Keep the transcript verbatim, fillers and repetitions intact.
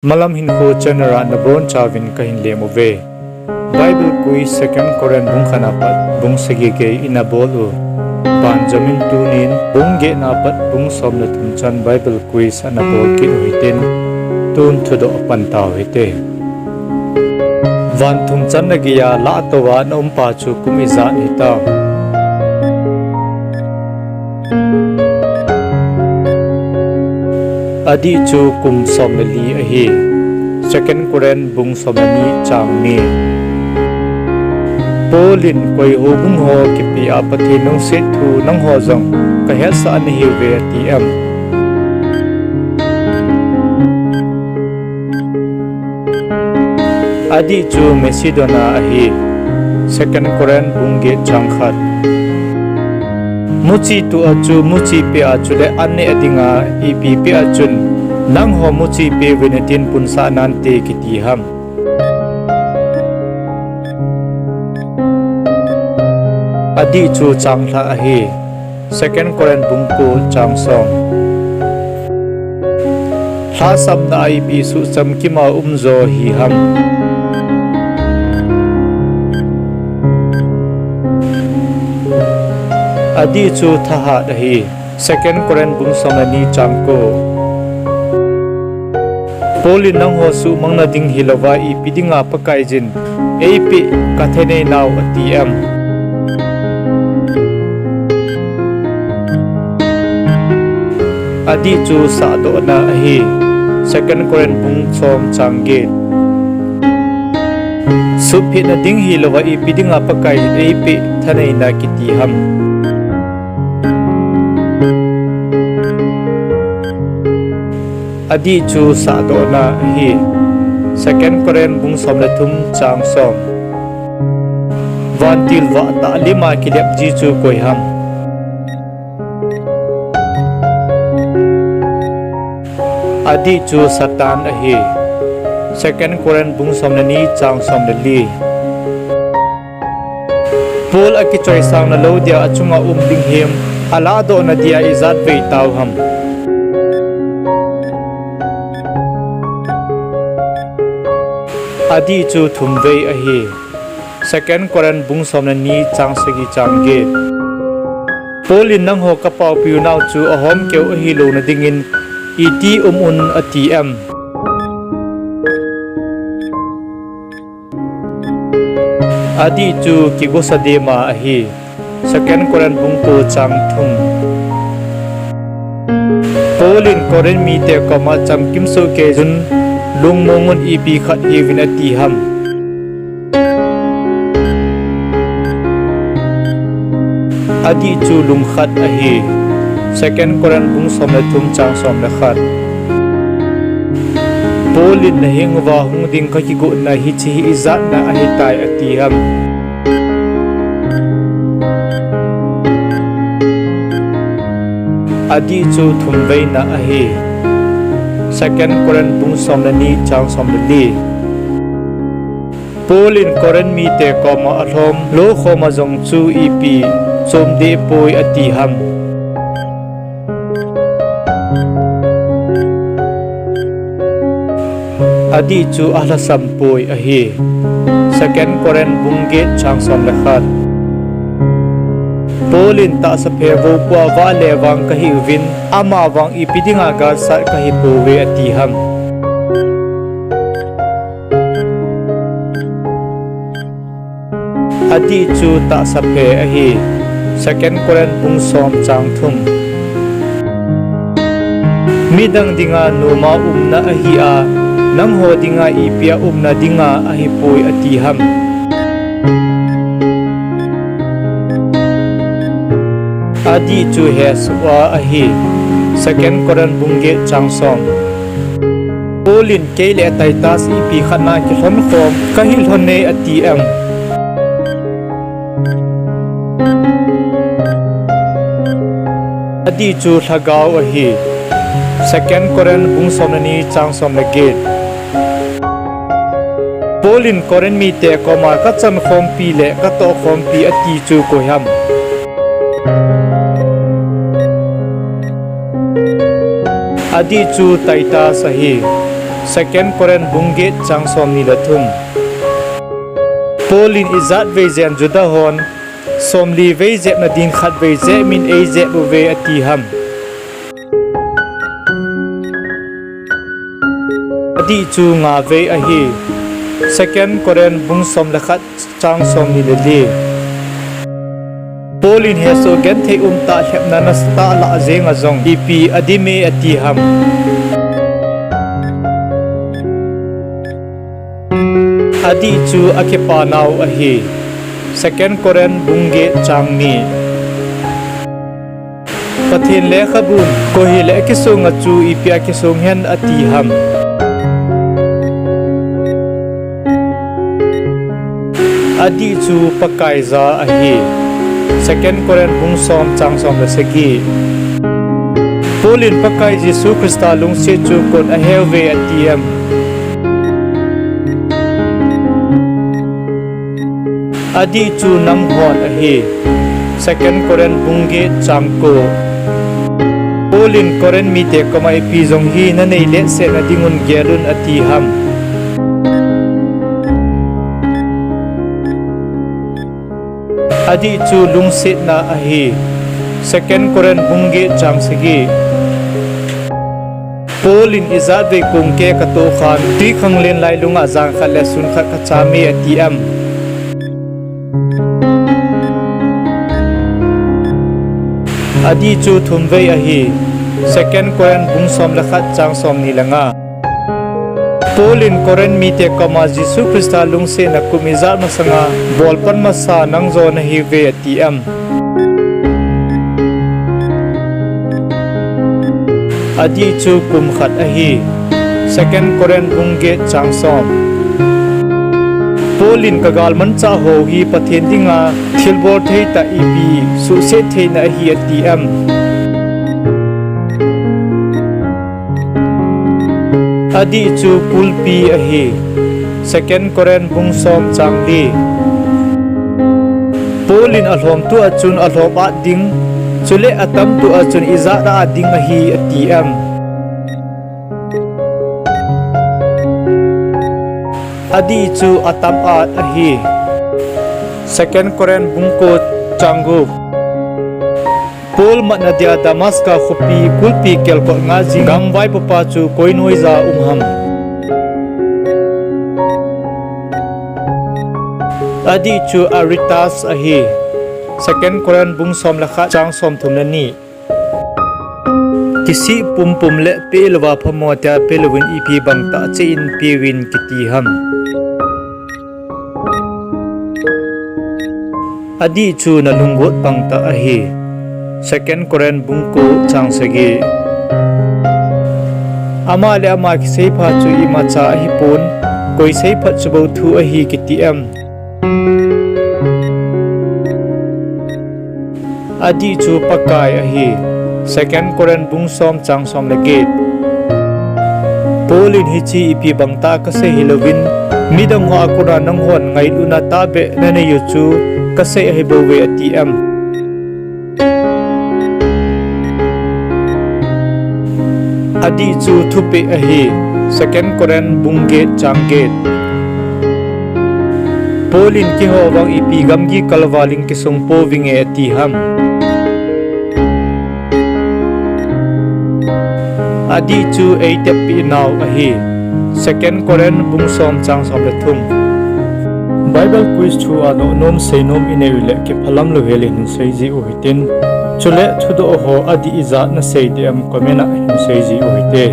Malam Hinkho channel a nabonchauvin kahin lem uve. Bible quiz Second Corinth bung khat apat bung sagi gei ina bol u. Banjom in tunin bung get apat bung som le thum chan Bible quiz ana bol kit u hitin, tun thudoh apan tau hite. Van thum channa geiya lahtouva na umpa chu kum ijat hitam? Adih chu kum som le li ahi. Second Corinth bung som le ni chang ni. Paul in koi houbung ho kipe a Pathen lungset thu nangho jong kahetsah nahiuve ati em? Adih chu Macedonia ahi. Second Corinth bung get chang khat. Muchi tuh a chu muchi peh a chule an neh a dinga ipi peh a chun nangho muchi peh uvin tin punsah nante kiti ham? Adih chu changlhah ahi. Second Corinth bung ko chang som. Lhahsamna a ipi suhchamkim a um jo hi ham? Adih chu thahat ahi. Second Corinth bung som le ni chang ko. Paul in nangho suhmang nading hilouva ipi dinga Pakaiyin eipeh kathanei nau ati em? Adih chu sahdohna ahi. Second Corinth bung som chang get. Suhphet nading hilouva ipi dinga Pakaiyin eipeh thaneina kiti ham? Adih chu sahdohna ahi. Second Corinth bung som le thum chang som. Vantil vah tah lima kilep ji chu koi ham? Adih chu Satan ahi. Second Corinth bung som le ni chang som le li. Paul akichoisang nalou dia achunga um ding hem, alahdoh nadia ijat vei tau ham? Adih chu thum vei ahi. Second Corinth bung som le ni chang sagi chang get. Paul in nangho kapaopiu nau chu ahomkeu ahilou nadingin iti um un ati em? Adih chu kigosa dema ahi. Second Corinth bung ko chang thum. Paul in Corinth mite koma chamkim sohkei jun lungmong un ipi khat hiuvin ati ham? Adih chu lungkhat ahi. Second Corinth bung som le thum chang som le khat. Paul in naheng uva hung ding kakigotna hiche hi ijatna ahitai ati ham? Adih chu thum veina ahi. Second Corinth bung som le ni chang som le li. Paul in Corinth mite koma alhom lou khoma jong chu ipi chom deh poi ati ham? Adih chu alhasam poi ahi. Second Corinth bung get chang som le khat. Paul in tahsaphe voupua vahle vang kahiuvin, ama vang ipi dinga galsat kahipouve ati ham? Adih chu tahsaphe ahi. Second Corinth bung som chang thum. Midang dinga noma umna ahi a, nangho dinga ipia umna dinga ahipoi ati ham? Adih chu hesoh a ahi. Second Corinth bung get chang som. Paul in kei le Titus ipi khatna kilhon khom kahi lhon e ati em? Adih chu lhagao ahi. Second Corinth bung som le ni chang som le get. Paul in Corinth mite koma kachan khompi le katoh khompi ati chu koi ham? Adih chu Titus ahi. Second Corinth bung get chang somni le thum. Paul in ijat vei jeng Juda hon somli vei jepna din khatvei jep in eijep uve ati ham? Adih chu nga vei ahi. Second Corinth bung som le khat chang somni le li. Paul in hesoh genthei umtah lhepna nasatah lah jenga jong ipi adim e ati ham? Adih chu akipa nau ahi. Second Corinth bung get chang ni. Pathen lekhabun koi hile akisonga chu ipi akisong hen ati ham? Adih chu Pakai ja ahi. Second Corinth bung som chang som le sagi. Paul in Pakai Jesu Christa lungset chu koin aheuve ati em? Adih chu nanghon ahi. Second Corinth bung get chang ko. Paul in Corinth mite koma ipi jong hi nanei letsetna dingun gelun ati ham? Adih chu lungsetna ahi. Second Corinth bung get chang sagi. Paul in ijat vei kong ke katoh khan twikhanglen lailunga jan khat le sun khat kacham e ati em? Adih chu thum vei ahi. Second Corinth bung som le khat chang somni le nga. Paul in Corinth mite koma Jesu Christa lungsetna kum ijat masanga bolpan masa nangjo nahiuve ati em? Adih chu kum khat ahi. Second Corinth bung get chang som. Paul in kagalmanchah ho hi Pathen dinga thilbol thei tah ipi suhset theina ahi ati em? Adih chu kulpi ahi. Second Corinth bung som chang li. Paul in alhomtu a chun alhom at ding, chule atamtu a chun ijat a at ding ahi ati em? Adih chu atam at ahi. Second Corinth bung ko chang gup. Paul matna dia Damascus khopi kulpi kelkot ngah jing gangvaipopa chu koi noija um ham? Adih chu Aristarchus ahi. Second Corinth bung som le khat chang somthum le ni. Kisih pumpum le pehlouva phamo tia pehlouvin ipi bangtah cheh in peuvin kiti ham? Adih chu nalunggot bangtah ahi. Second Corinth bung ko chang sagi. Ama le ama kiseipha chu imacha ahipon, koi seiphat chu bou thu ahi kiti em? Adih chu Pakai ahi. Second Corinth bung som chang som le get. Paul in hiche ipi bangtah kasei hilouvin, midang ho a kona nanghon ngailutna tahbeh nanei u chu kasei ahibouve ati em? Adih chu thupeh ahi. Second Corinth bung get chang get. Paul in keiho vang ipi gamgi kalval in kisung pouvinge ati ham? Adih chu eiteppeh nau ahi. Second Corinth bung som chang som le thum. Bible quiz thua nohnom seinom inei uleh kiphalam louhel in hin seiji u hitin. Chule thudoh ho adih ijat nasei dem comment a hin seiji u hite.